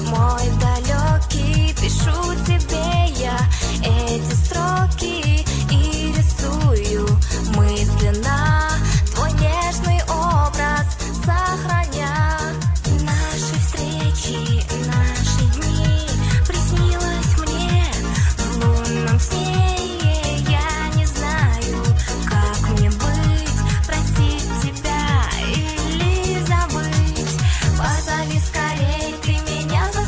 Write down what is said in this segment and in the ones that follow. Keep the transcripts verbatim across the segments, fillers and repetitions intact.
Мой далёкий, пишу тебе я эти строки и рисую мысленно твой нежный образ, сохраня наши встречи, наши дни. Приснилось мне в лунном сне, я не знаю, как мне быть, простить тебя или забыть. Позови скорей ты меня за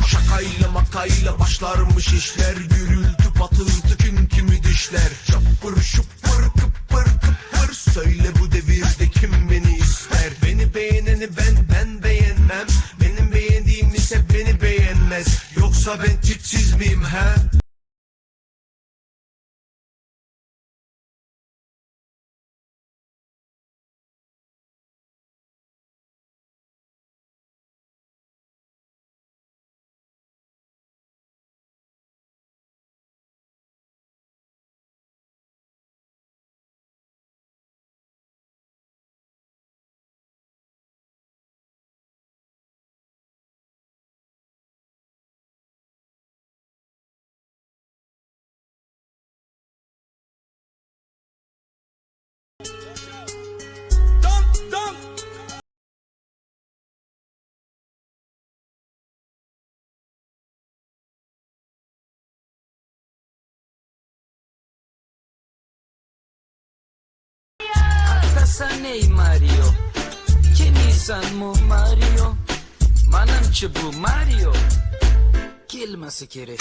Şakayla makayla başlarmış işler, gürültü patırtı kim kimi dişler. Şapır şupır kıpır kıpır, söyle bu devirde kim beni ister? Beni beğeneni ben, ben beğenmem. Benim beğendiğim ise beni beğenmez. Yoksa ben tipsiz miyim, ha? Atasan ey Mario, kemisan mu Mario? Manimcha bu Mario kelmasa kerek.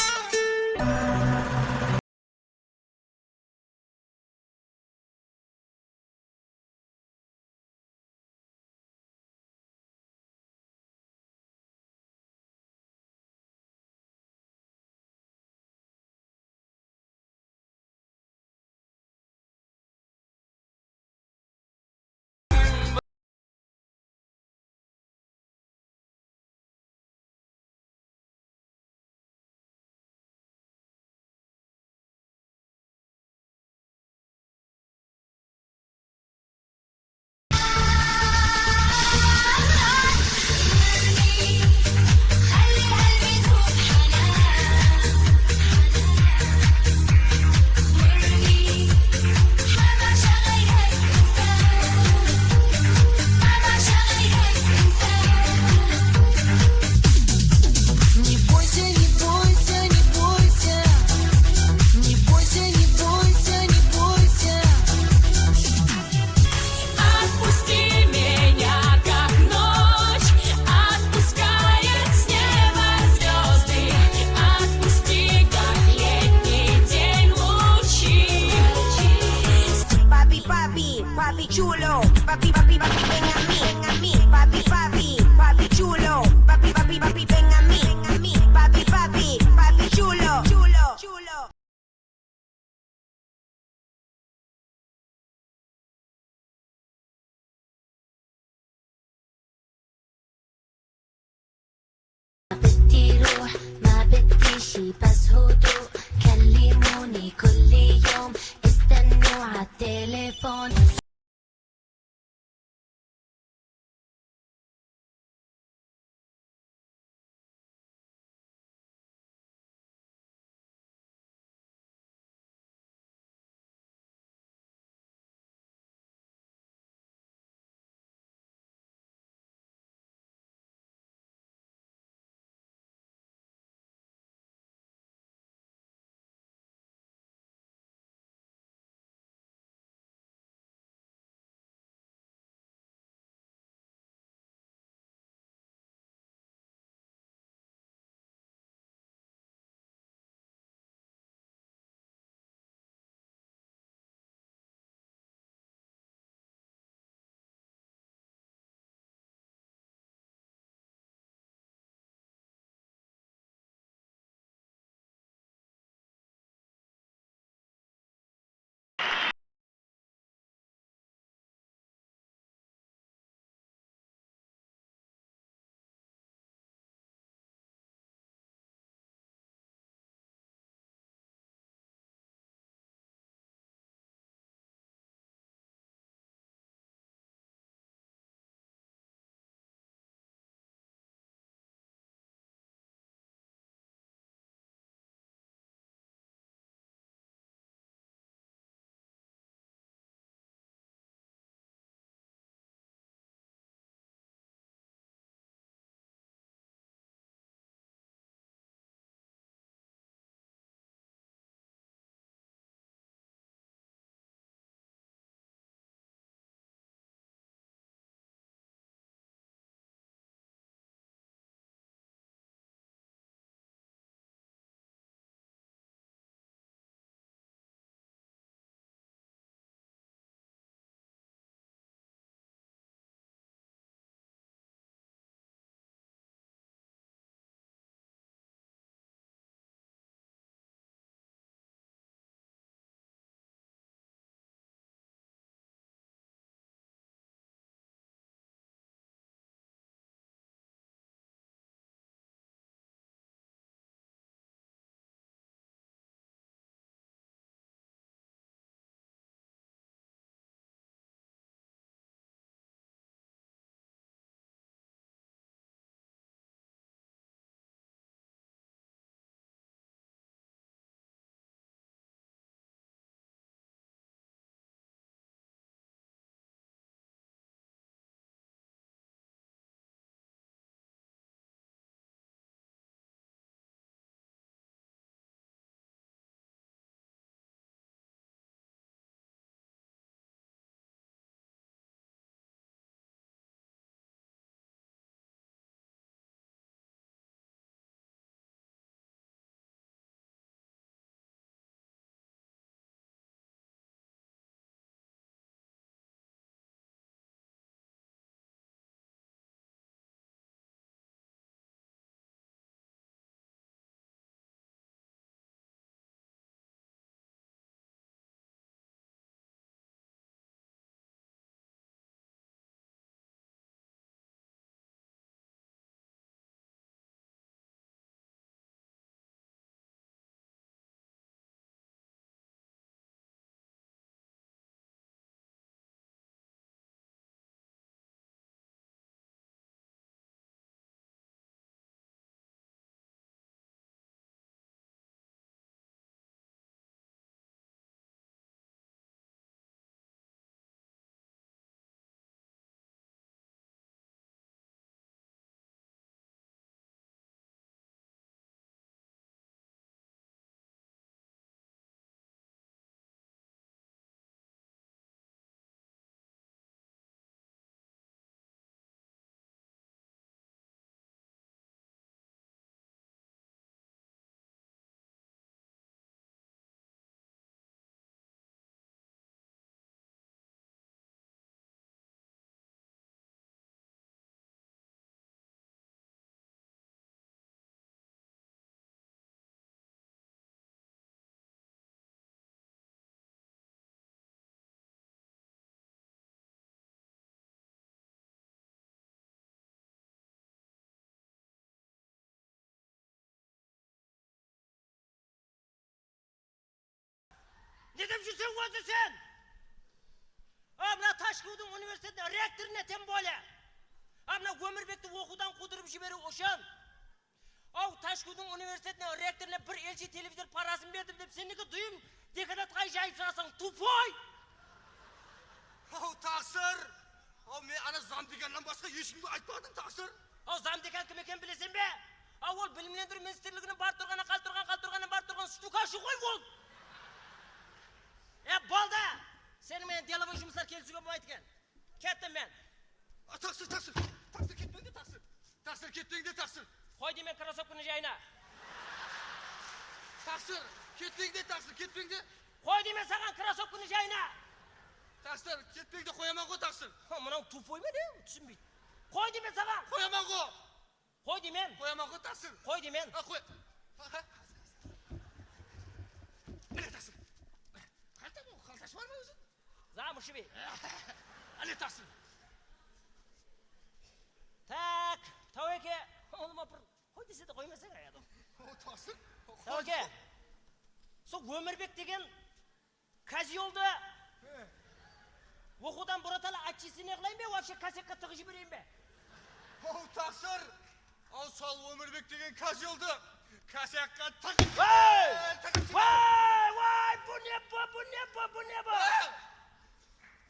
Не бойся, не бойся, не бойся. Не бойся, не бойся, не бойся. Отпусти меня, как ночь отпускает с неба звёзды. Отпусти, как летний день лучи. Papi, papi, papi chulo. Papi, papi, papi, ven a mí, ven a mí. Papi, papi, papi chulo. Papi, papi, papi, ven a mí, ven a mí. Papi, papi, papi chulo, chulo, chulo. ما بدي روح، ما بدي شي، بس هدوء. كلموني كل يوم، استنوا عالتليفون. Ne dep júrseń ózi sen? A, mına Tashkewdiń universitetiniń rektorına, тем более. A, mına Ómirbekti oqıwdan quwdırıp jiberiw ushın. Aw, Tashkewdiń universitetiniń rektorına bir LG televizor parazın berdim dep, sen nege duyım dekanatqa jayıp salasań, тупой! Aw, taqsır! Aw, men ana zamdekannan basqa hesh kimge aytpadım, taqsır! Aw, zamdekan kim ekenin bileseń be? Aw, ol bilimlendiriw ministrliginiń barıp turǵanı, qalıp turǵan, qalıp turǵannan barıp turǵan stukashı ǵoy ol! E, boldı! Seniń menen delovoy jumıslar kelisiwge bolmaydı eken. Kettim men. A, taqsır, taqsır, taqsır, ketpeń de, taqsır. Taqsır, ketpeń de, taqsır. Qoy deymen, krossovkanı jayına. Taqsır, ketpeń de, taqsır, ketpeń de. Qoy deymen saǵan, krossovkanı jayına. Taqsır, ketpeń de, qoyaman ǵo, taqsır. Ha, mınaw тупой ma ne? Túsinbeydi. Qoy deymen saǵan. Qoyaman ǵo. Qoy deymen. Qoyaman ǵo, taqsır. Qoy deymen. A, qoy. Mine, taqsır. Qayda bul, qaltası bar ma ózi? Zamıshıbey. Áne, taqsır. Tak, Taweke, ulıwma bir qoy dese de qoymasań, ay adam. O, taqsır. Taweke, sol Ómirbek degen kazoldı oqıwdan buratalı отчисление qılayın be, вообще kosякqa tıǵıp jibereyin be? Aw, taqsır! Aw, sol Ómirbek degen kazoldı kosякqa tıǵıp jiberiń! Vay! Vay, vay, bu ne bu, bu ne bu, bu ne bu?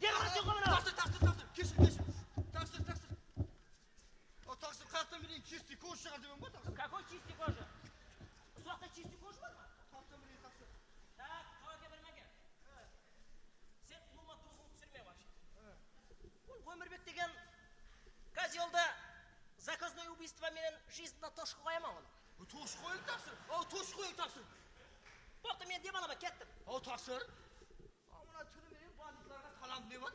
Derhal jıǵıp al! Taqsır, taqsır, taqsır! Keshir, keshir! Taqsır, taqsır! Aw, taqsır, qayaqtan bereyin, чистый кофе shıǵar dep edim ǵoy, taqsır. Какой чистый кофе? Usıwaqta чистый кофе bar ma? Qayaqtan bereyin, taqsır. Tak, Taweke, bermege. Sen ulıwma durısın túsirme вообще. Ol Ómirbek degen kazoldı заказное убийство menen жизненно toshqı qoyaman ol. Toshqı qoyıń, taqsır. Aw, toshqı qoyıń, taqsır. Boldı, men dem alaman, kettim. Aw, taqsır. Aw, mına túni menen banditlarǵa talandı ne bar?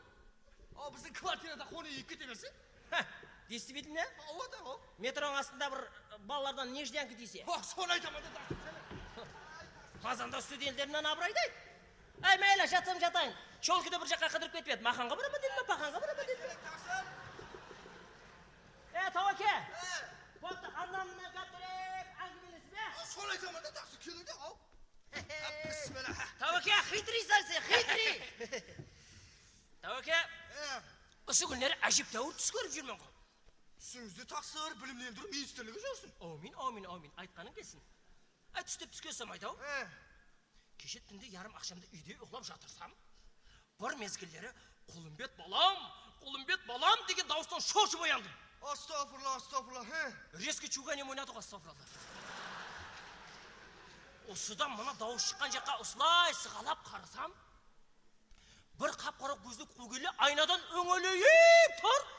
Aw, biziń kvartirada qonaq egip kete bersin. Há, действительно. Awa da, aw. Metronıń astında bir balalardan нежданка deyse. Aw, sonı aytaman da, taqsır, sen. Qazanda studentlerimnen abıraydı ayt. Ay, mayli, jatsam jatayın. Cholkide bir jaqqa qıdırıp ketip edi. Maqanǵa baraman dedim be, paqanǵa baraman dedim be? E, Taweke! Boldı, annan-mınnan gápirip, áńgimelesip, e? Sonı aytaman da, taqsır, keliń de, aw. Bismillah. Taweke, хитрый sen, хитрый! Taweke, usı kúnleri ájeptáwir tús kórip júrmen ǵo. Ústińizde, taqsır, bilimlendiriw ministrligi júrsin. Áwmin, áwmin, áwmin. Aytqanıń kelsin. Ay, tús dep túske usamaydı-aw. Keshe túnde yarım aqshamda úyde uyıqlap jatırsam, bir mezgilleri Qulımbet balam, Qulımbet balam degen dawıstan shorshıp oyandım. Astagfirullah, astagfirullah, he. Резкий чуганем oynadı ǵo, astagfirullah. Usıdan mına dawıs shıqqan jaqqa usılay sıǵalap qarasam, bir qap-qara kózli quwgelli aynadan óńeleyip tur.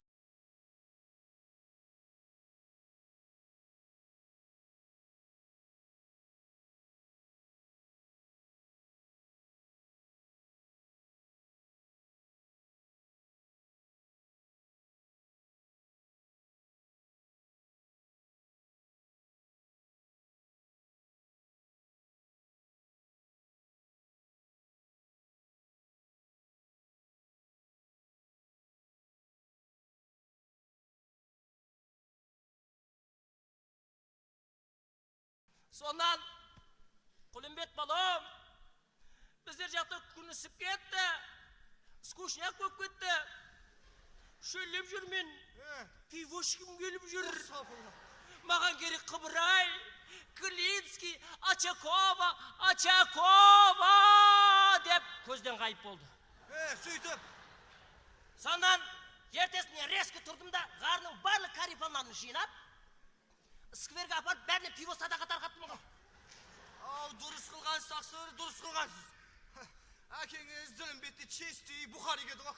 Sonnan, Qulımbet balam, bizler jaqta kún ısıp ketti, скучняк bolıp ketti. Shóllep júrmen. He. Pivo ishkim kelip júr. Astagfirullah. Maǵan kerek Qıbıray, Klinskiy, Ochakova, Ochakova dep kózden ǵayıp boldı. He, sóytip. Sonnan ertesine резко turdım da, ǵarrınıń barlıq korepannarın jıynap, skverge aparıp, bárine pivo sadaqa tarqattım ǵo. Aw, durıs qılǵansız, taqsır, durıs qılǵansız. Ákeńiz Dilimbette чистый Buxariy edi ǵo.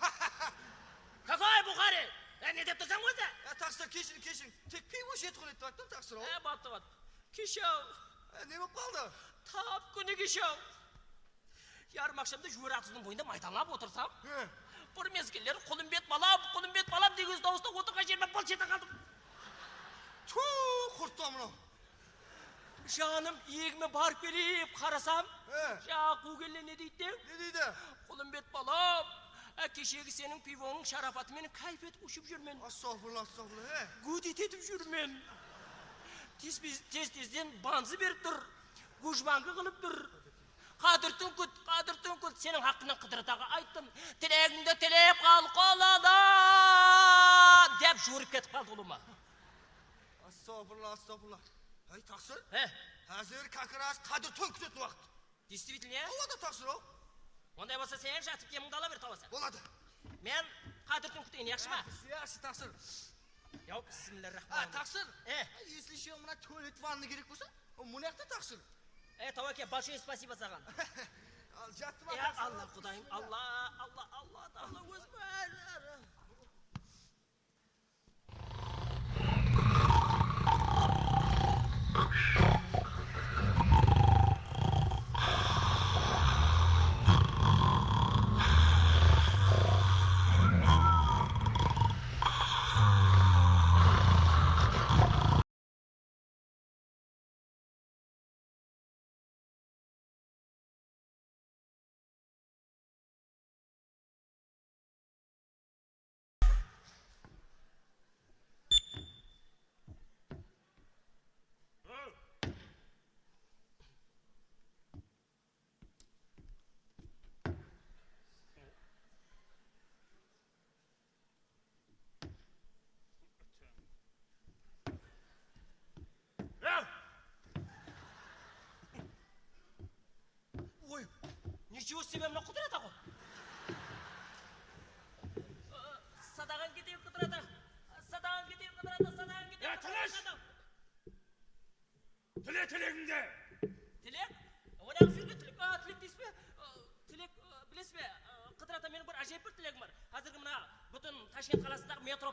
Какой Buxariy? E, ne dep tursań ózi? E, taqsır, keshiriń, keshiriń. Tek pivo ishetuǵın edi dep ayttım, taqsır-aw. E, boldı, boldı. Keshe-aw. E, ne bolıp qaldı? Tap kúni keshe-aw. Yarım aqshamda Jór atızdıń boyında maydanlap otırsam, he, bir mezgiller Qulımbet balam, Qulımbet balam degen dawıstan otırǵan jerime bılsh ete qaldım. Tuw, qurttı mınaw. Janım, iyegime barıp kelip qarasam, he, jańa quwgelli ne deydi de? Ne deydi? Qulımbet balam, á, keshegi seniń pivońnıń sharapatı menen káyfiyat ushıp júrmen. Astagfirullah, astagfirullah, he. Gudit etip júrmen. Tez-tezden banzı berip tur. Gujbangı qılıp tur. Qadir Túnkút, Qadir Túnkút, seniń haqqıńnan Qıdırataǵa ayttım. Tilegińdi tilep qal, qoladan, dep juwırıp ketip qaldı ulıwma. Astagfirullah, astagfirullah. Hey, taqsır. He. Házir как раз Qadir Túnkút waqıt. Действительно, ya? Awa da, taqsır-aw. Onday bolsa sen jatıp kiyimińdi ala ber, tawasań. Boladı. Men Qadir Túnkút deyin, yaqshı ma? Yaqshı, taqsır. Yaw, bismillah rahman. A, taqsır. E. Если что, mına tualet vanna kerek bolsa, o, mına jaqta, taqsır. E, tawa aka, большое спасибо saǵan. Al, jattım. Ya, taqsır. Alla, qudayım, Alla, Alla, Alla, Alla, ózim. Oy, ничего себе, mına Qudrat aǵa. Sadaǵan keteyin, Qudrat aǵa. Sadaǵan keteyin, Qudrat aǵa, sadaǵan keteyin, Qudrat aǵa. Tile tilegińdi! Tilek? Oynap júrgen tilek. A, tilek deysiz be? A, tilek, a, bilesiz be? A, Qıdırata, meniń bir ájayıp bir tilegim bar. Házirgi mına pútin Tashkent qalasındaǵı metro